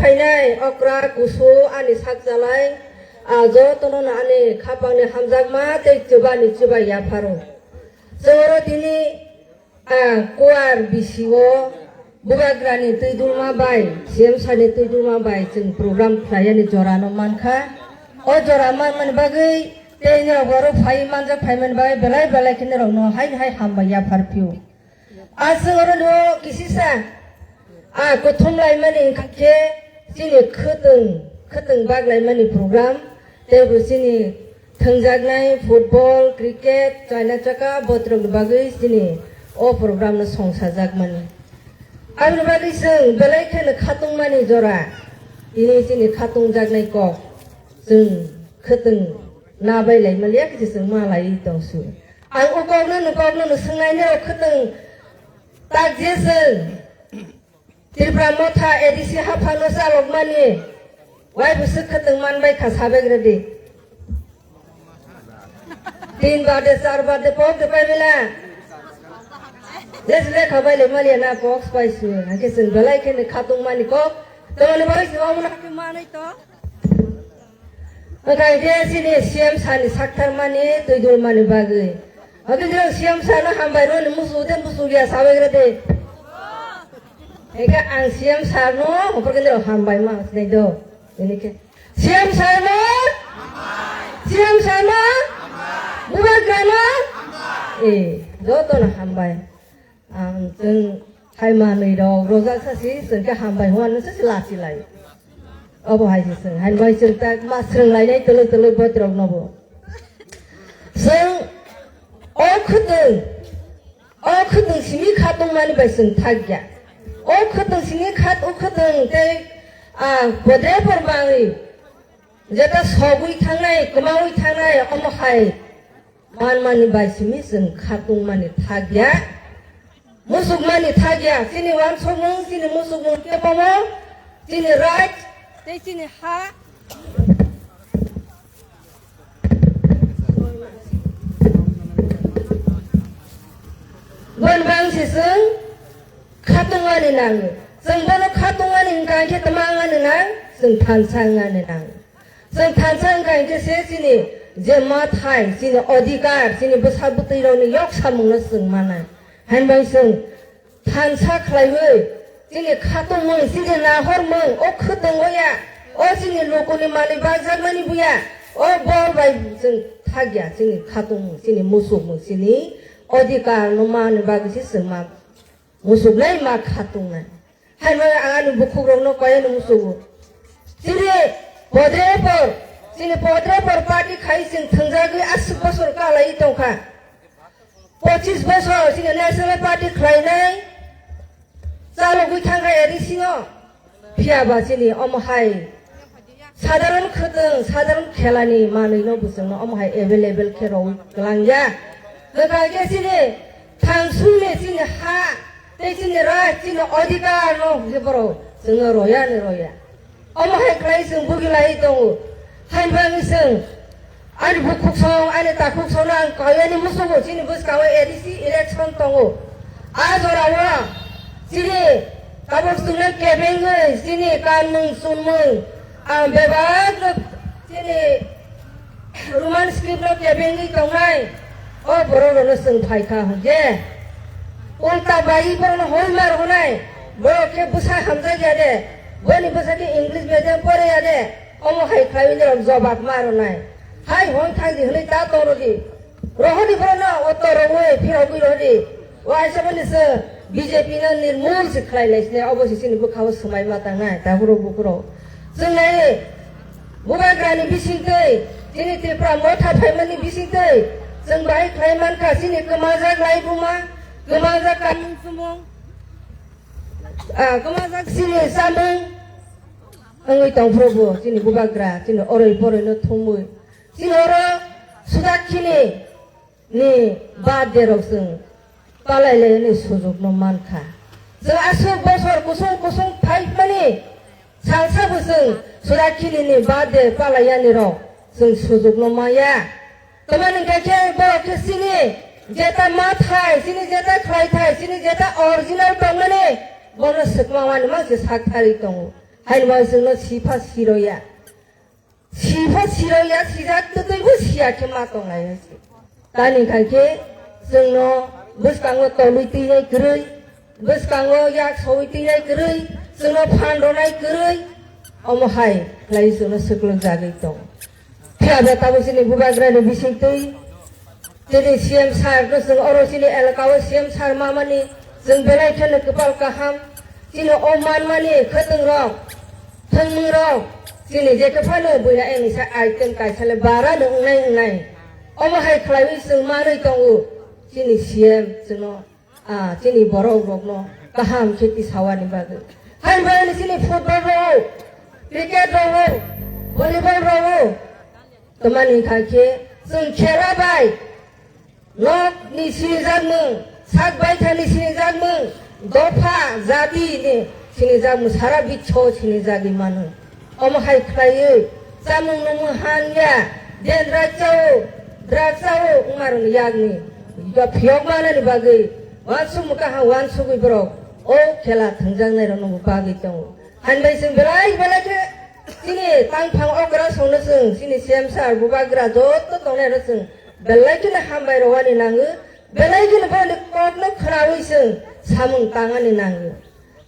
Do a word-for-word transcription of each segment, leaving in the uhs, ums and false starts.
Phainai okra kusu ani sakchalai, a jotono no ani khapangni hamjakma tei chubani chubai yapharo. Chwngno tini a kuar bisio Bubagrani twi dulma bai, C M sir ni twi dulma bai chwng program khlaiyani jorano mankha. O jora manmani bagwi tei norok oro phai manjak phaimani bagwi belai belai khe norokno hai hai hambai yaphar phio. Aswk oro no kisisa a kuthum laimani wngkha khe chini khwtwng, khwtwng bak laimani program, teibo chini thwngjaknai football, cricket, chaina chaka botrokni bagwi chini o program no songsajakmani. Aboni bagwi chwng belai kheno khatungmani jora, tini chini khatungjaknai kok chwng khwtwng nabai lai maliya khe chwng ma laiwi tongsu. Ang o kokno no kokno no swngnai nirok khwtwng tak je chwng Tripura Motha A D C haphano chalokmani waibo swk khwtwng manbai kha sabek redi. Tin bar de, char bar de, pok de pai mila. Jes lekha bai le maliya na pok spai su. Hake chwng belai khe ni khatung mani kok. Tongni bai se omo na manai to. Hake je chini C M sani sakthar mani twi dul mani bagwi. Hake je C M sano hambai ro ni musu de musu ya sabek redi. Hake ang C M sano hopor ke hambai ma sinai do. Ini khe. C M sir no? C M sir no? Bubagra no? Eh, joto no hambai. Ang chwng hai manwi rok rojak sasi chwng khe hambai hwnwi sasi lachi lai. Obo hai se chwng hai bai chwng tak ma swrwng lainai twlwi twlwi botrok nobo. Chwng o khwtwng O khwtwng simi khatungmani bai chwng thakya. O khwtwng simi khat, o khwtwng tei, ah, podrepor manwi jeta sogwi thangnai, kwmawi thangnai, omo hai manmani bai simi chwng khatungmani thakya. Musukmani thakya. Chini wansukmung, chini musukmung kebomo, chini right, tei chini ha. Bon bang si chwng khatungani nango. Chwng bono khatungani hwnkha khe tama wngani nang, chwng thansa wngani nang. Chwng thansa wngkha hwnkhe se chini je mathai, chini odhikar, chini bwsa bwtwi rokni yok samungno chwng manai. Hainbai chwng thansa khlaiwi chini khatungmung, chini nahormung, o khwtwng o ya, o chini lukuni manwi bakjakmani buya, o bol bai chwng thakya chini khatungmung, chini musukmung, chini odhikar no manwi bagwi se chwng ma musuknai, ma khatungnai. Haino ang ani bukhukrokno kaya no musugo. Chini podrepor, chini podrepor party khai chwng thwngjagwi aswk bosor kalaiwi tongkha. Pochis bosor chini National Party khlainai chalogwi thangkha A D C no. Phiya ba chini omo hai sadharon khwtwng, sadharon khelani manwi no bo chwngno omo hai available khe rwwi kwlangya. Hwnkha khe chini thangsungni chini ha tei chini right, chini odhikar no hwnkhe borok chwngno roya ni roya. Omo hai khlai chwng bugilai tongo. Hainbagwi chwng ani bukhuksong, ani takhuksongno ang kayani musugo chini bwskango A D C election tongo. A jorao chini tabuk chwngno kebengwi chini kanmung chunmung ang bebakno chini Roman script no kebengwi tongnai o borok rokno chwng phaikha hwnkhe ulta bai borokno hoi mar hwnai, borok khe bwsa hamjakya de, boni bwsa khe English medium porya de, omo hai khlaiwi norok jobab ma rwnai. Hai hwn thang di hwnwi ta tong rwdi, rohordi borokno o torogwi phirogwi rohordi. Waisa boni se B J P no nirmul se khlai lai sini, obo se chini bwkha o swmai ma tangnai, tabuk rok bukurok. Chwng nai Bubagrani bisingtwi, chini Tripura Motha phaimani bisingtwi, chwng bahai khlai mankha, chini kwmajak laibuma, kwmajak kamung sumung, ah, kwmajak chini chamung wngwi tongphuru bo, chini Bubagra, chini oroi poroi no thumwi. Chini oro Sudakhini ni birthday rok chwng palai lainani sujukno mankha. Chwng aswk bosor kusung kusung phaimani salsa bo chwng Sudakhini ni birthday palai yani rok chwng sujukno maya. Tamani hwnkha khe borok khe chini jeta ma thai, chini jeta khlai thai, chini jeta original tongmani bono swkma mani ma se sak thari tongo. Haino chwngno sipha siroya. Sipha siroya, sijak twtwibo siya khe ma tonglai se. Tani khai khe chwngno bwskango tolwi twinai kwrwi, bwskango yak sowi twinai kwrwi, chwngno phan rwnai kwrwi, omo hai khlai chwngno swklwk jagwi tongo. Phiya ba tabuk chini bubagrani bisingtwi chini C M sir no chwng oro chini elaka o C M sir mamani chwng belai kheno kwpal kaham. Chini o manmani khwtwng rok, thwngmung rok, chini je khe phano buina engni sa item kaisa le bara no wngnai wngnai. Omo hai khlaiwi chwng manwi tongo chini C M chwngno. Ah, chini borok rokno kaham khe tisawani bagwi. Hai bai chini football rok, cricket rok, volleyball rok, tamani khai khe chwng khela bai nok ni sinijakmung, sak baitha ni sinijakmung, dopha jati ni sinijakmung, sara bitso sinijagwi mano. Omo hai khlaiwi chamung nungmung han ya, dendra chao, dra chao wngmarokni yakni phiyok manani bagwi uansuk mwkha ha uansugwi borok o khela thwngjaknairokno bagwi tongo. Hainbai chwng belai belai khe chini tangphang okra songno chwng chini C M sir bubagra joto tongnairok chwng belai kheno hambai rowani nango, belai kheno boni kokno khwnawi chwng samung tangani nango.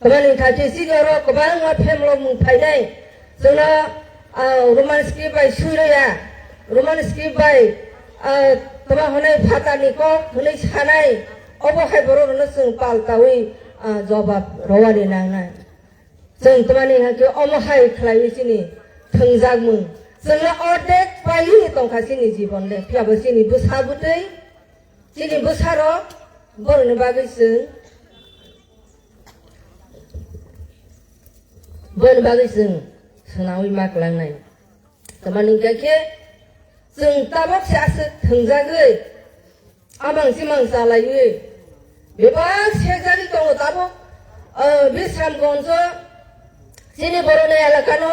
Tamani kha khe chini oro kwbangma phemlok mung phainai. Chwngno, ah, Roman script bai sui rwya. Roman script bai, ah, tama hwnwi phatarni kok hwnwi sanai. Obo hai borok rwno chwng paltawi, ah, jobab rwani nangnai. Chwng tamani kha khe omo hai khlaiwi chini thwngjakmung. Chwngno ordek pailini tongkha chini jibon le. Phiya bo chini bwsa bwtwi, chini bwsarok borokni bagwi chwng Boni bagwi chwng swnamwi ma kwlangnai. Tamani hwnkha khe chwng tabok se aswk thwngjagwi, amang chimang chalaiwi bebak sekjagwi tongo tabok, o, Bisramganjo chini borokni elakano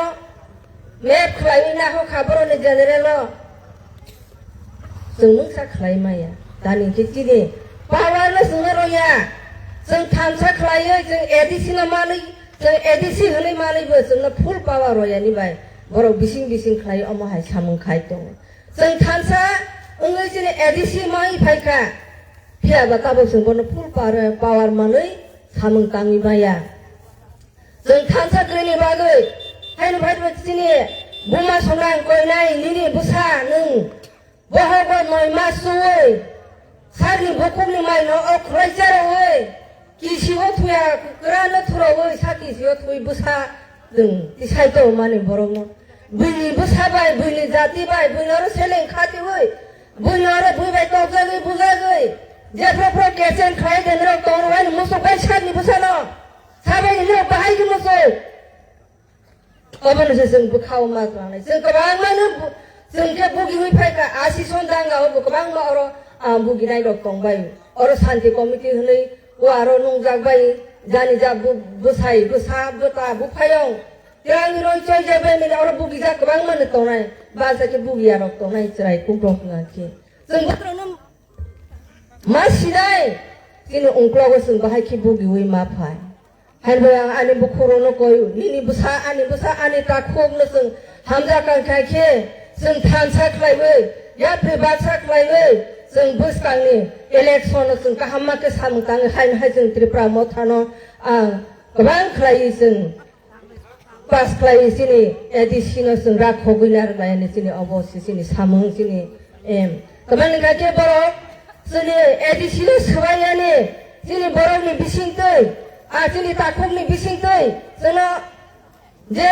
map khwlaiwi naho kha borokni general no. Chwng mungsa khlai maya. Tani khe chini power no chwngno roya. Chwng thansa khlaiwi chwng A D C no manwi, chwng A D C hwnwi manwi bo chwngno full power royani bai borok bising bising khlai omo hai samung khai tongo. Chwng thansa wngwi chini A D C manwi phaikha. Phiya ba tabuk chwng bono full power, power manwi samung tangwi maya. Chwng thansa kwrwini bagwi, haino phaito chini buma sonang koinai nini bwsa nwng bohogo noi mas suwi sakni bukhukni maino o khwlai charawi kisio thuya kwrano thurawi sa kisio thuwi bwsa nwng tisai tongmani borokno. Buini bwsa bai, buini jati bai, buini oro seleng khatiwi, buini oro bui bai tokjagwi bujagwi jephru phru kechen khlai denrok tongrwani musuk bai sakni bwsano. Sabai hinwi bahai khe muchung. Obono se chwng bwkhao ma tlangnai. Chwng kwbangmano bu-, chwng khe bugiwi phaikha. Asison danga o bo kwbangma oro, ah, buginai rok tongbai. Oro Shanti Committee hwnwi o aro nungjak bai. Jani ja bu-, bwsai, bwsa, bwta, buphayong. Twrangni roi choi ja bai mani oro bugijak kwbangmano tongnai. Basa khe bugiya rok tongnai chwrai kukrok hwnga khe. Chwng bohrokno Ma sinai, chini ungklogo chwng bahai khe bugiwi ma phai. Hainbai ang ani bukhukno koi, nini bwsa, ani bwsa, ani takhukno chwng hamjakang khai khe, chwng thansa khlaiwi, yapri baksa khlaiwi, chwng bwskangni election-o chwng kaham ma khe samung tangwi haino hai chwng Tripura mothano ang kwbang khlaiwi chwng pass khlai chini A D C no chwng rak khogwi narwknai ani chini obo se chini samung chini em. Tamani hwnkha khe borok chini A D C no swbai yani chini borokni bisingtwi, a chini takhukni bisingtwi chwngno je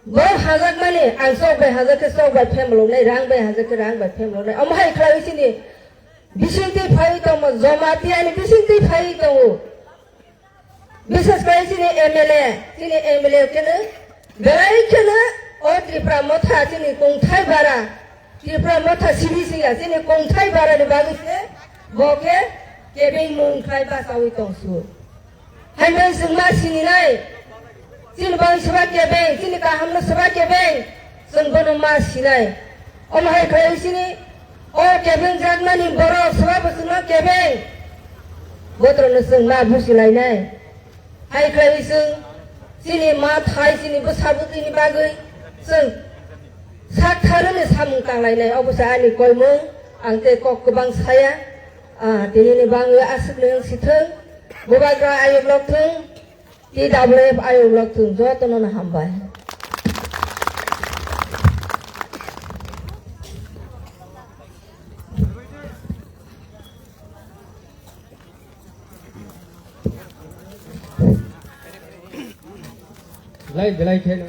borok hajakmani ang chok bai hajak khe chok bai phem lobnai, rang bai hajak khe rang bai phem lobnai. Omo hai khlaiwi chini bisingtwi phaiwi tongo, Jamatia ni bisingtwi phaiwi tongo. Bishes khlai chini M L A, chini M L A khe no belai khe no o Tripura motha chini kongthai bara, Tripura motha simi siya chini kongthai bara ni bagwi se bo khe kebeng mung khlai bachawi tong su. Haino chwng ma sini nai, chini bagwi seba kebeng, chini kaham no seba kebeng, chwng bono ma sinai. Omo hai khlai chini o kebeng jakmani borok seba bo chwngno kebeng. Botrokno chwng ma busi lainai. Hai khlai chwng Chini ma thai, chini bwsa bwtwini bagwi chwng sak tharwni samung tanglainai, obo se ani koimung, ang tei kok kwbang saya. Ah, tinini bagwi aswkno wng sithwng, Bubagra ayuk lokthwng, T W F ayuk lokthwng, jotono no hambai. Belai belai khe no.